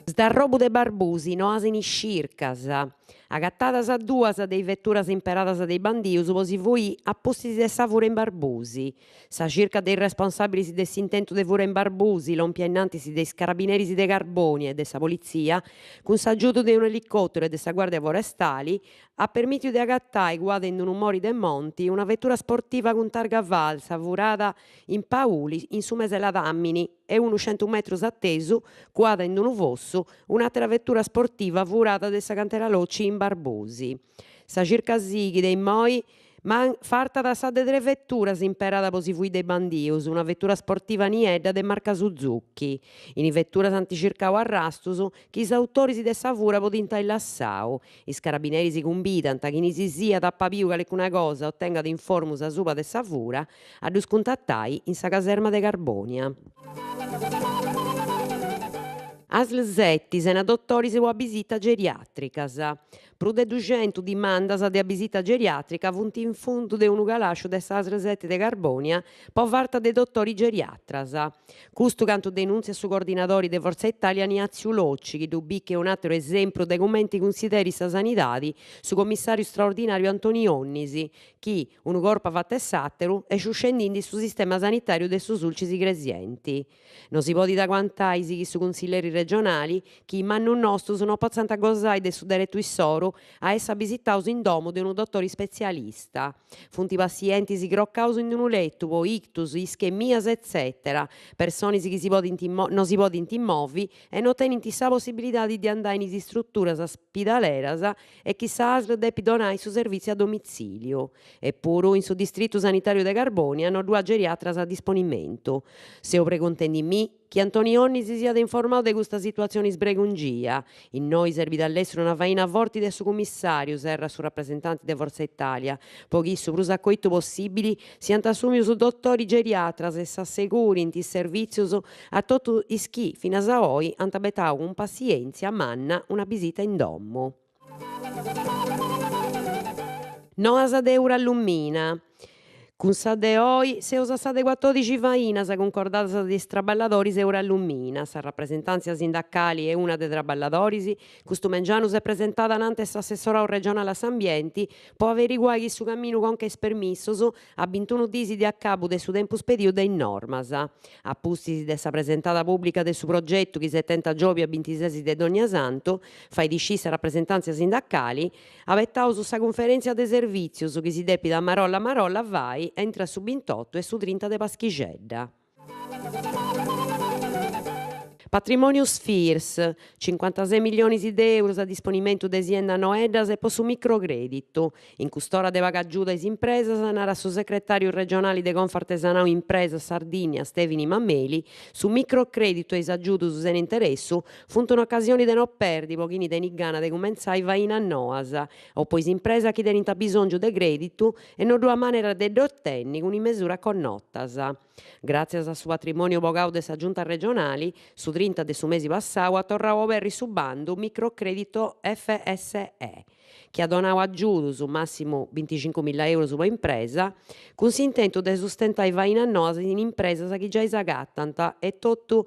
Sdarrobu de Barbusi, noas in is circas. Agatadas duas de is veturas imperadas de is bandius po si fuì a pustis de sa fura in Barbusi. Sa circa de is responsàbilis de s'intentu de fura in Barbusi, lòmpia innantis de is carabineris de Carbònia e de sa politzia, cun s'agiudu de un'elicòteru e de sa Guàrdia Forestali, at permìtiu de agatai, cuada in unu mori de monti, una vetura sportiva cun targa falsa furada in Pauli in su mese ladàmini e unu centu metrus atesu, cuada in unu fossu, un'àtera vetura sportiva furada de sa cantera Locci in Barbusi. Sa circa sighit e immoi ma fartat sa de tres veturas imperada po si fui de is bandius, una vetura sportiva niedda de marca Suzuki. In is veturas ant circau arrastus chi is autoris de sa fura podint ai lassau. Is carabineris cumbidant chini si siat apat biu calicuna cosa o tengat informus asuba de sa fura a ddus cuntatai in sa caserma de Carbònia. Asl seti sena dotoris po abisitas geriàtricas. Prus de duxentu dimandas de abisita geriàtrica funt in fundu de unu calàsciu de sa Asl seti de Carbònia po farta de dotoris geriatras. Custu cantu denùntziat su coordinadori de Fortza Italia Niàtziu Locci, chi ddu bit che un'àteru esempru de cumenti cunsiderit sa sanidadi su commissàriu straordinàriu Antoni Onnis, chi, unu corpu avatu 'e s'àteru, est sciuscendindi su sistema sanitàriu de su Sulcis Igresienti. No si podit aguantai, sighit su cunsilleri regionali, chi is mannus nostus no potzant gosai de su deretu issoru a essi abisitaus in domu de unu dotori spetzialista. Funt passientis crocaus in unu letu po ictus, ischemias etzètera, personis chi si podint no si podint movi e no tenint sa possibilidadi de andai in is istruturas spidaleras e chi sa Asl depit donai su servìtziu a domitzìliu. Epuru in su distritu sanitàriu de Carbònia no ddu at geriatras a disponimentu. Seu pregontendi-mì chi Antoni Onnis si siat informau de custa situatzioni sbregungia. Innoi serbit a lestru una faina forti de su cumissàriu, serrat su rapresentanti de Fortza Italia, po chi su prus acoitu possìbili siant assùmius dotoris geriatras e s'assegurint is servìtzius a totu is chi finas a oi ant abetau cun passièntzia manna una bisita in domu. Noas de Eurallumina. Cun sa de oi seus a sa de cuatòdixi fainas cuncordadas de is traballadoris Eurallumina. Sa rapresentàntzia sindacali e una de traballadoris custu mengianu s'est presentada ananti 'e s'assessorau regionali a s'ambienti po averiguai chi su caminu conca a is permissus a bintunu dis de acabu de su tempus pediu de is normas. A pustis de sa presentada pùblica de su progetu chi s'est tenta giòbia bintises de Donniasantu, fait iscì sa rapresentàntzia sindacali, abetaus sa cunferèntzia de servìtzius chi si depit a marolla a marolla fai intra su bintotu e su trinta de Paschixedda. Patrimònius Firs, cincuantasei millionis de euros a disponimentu de siendas noeddas e po su microcrèditu. In cust'ora de paga agiudu a is impresas, narat su secretàriu regionali de Confartesanau Impresas Sardìnnia Stèvini Mameli, su microcrèditu e is agiudus sena interessu funt un'ocasioni de no perdi po chini tenit gana de cumentzai fainas noas o po is impresas chi tenint abisòngiu de crèditu e no ddu at manera de dd'otenni cun is mesuras connotas. Gràtzias a su patrimòniu bogau de sa Giunta regionali, su trinta de su mesi passau at torrau a oberri su bandu Microcredito FSE, chi at donau agiudus, màssimu bintixincumilla euros po impresa, cun s'intentu de sustentai fainas noas in impresas chi giai s'agatant e totu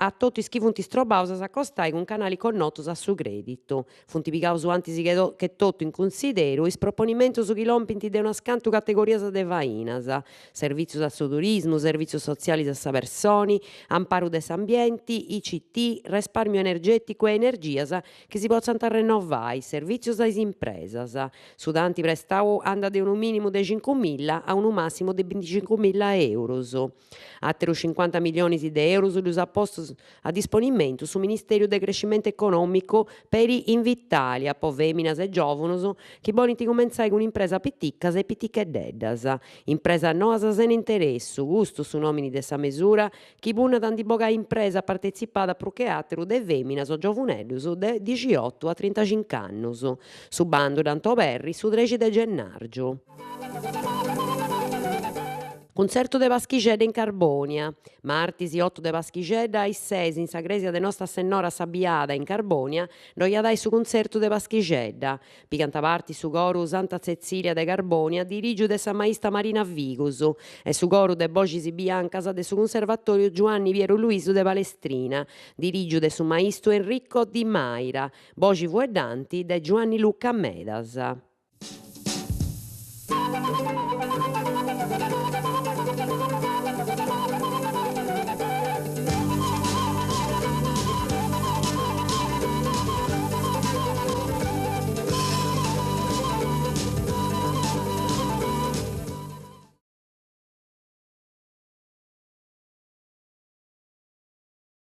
a totu is chi funt strobaus a s'acostai cun canalis connotus a su crèditu. Funt pigaus antis che totu in cunsideru is proponimentus chi lompint de unas cantu categorias de fainas, servìtzius a su turismu, servìtzius sotzialis a sa personi, amparu de s'ambienti, ICT, respàrmiu energèticu e energias chi si potzant rennovai, servìtzius a is impresas. Su tanti prestau andat de unu mìnimu de cincumilla a unu màssimu de binticincumilla eurus. Àterus cincuanta milionis de eurus ddus at postus a disponimentu su Ministèriu de Crescimentu Econòmicu peri Invitalia po fèminas e giòvunus chi bolint cumentzai cun impresas piticas e piticheddeddas. Impresas noas sena interessu, custu su nòmini de sa mesura chi punnat a ndi bogai impresas partetzipadas prus che àteru de fèminas o giòvuneddus de dixiotu a trintacinc'annus. Su bandu dd'ant oberri su trexi de gennàrgiu. Cuntzertu de Paschixedda in Carbònia. Martis otu de Paschixedda a is ses in sa crèsia de Nosta Sennora sa Biada in Carbònia ddoi at ai su cuntzertu de Paschixedda. Pigant parti su coru Santa Tzetzilia de Carbònia dirìgiu de sa maista Marina Figus e su coru de Boxis Biancas de su Cunservatòriu Giuanni Pieru Luisu de Palestrina dirìgiu de su maistu Enrico Di Maira, boxi fueddanti de Giuanni Luca Medas.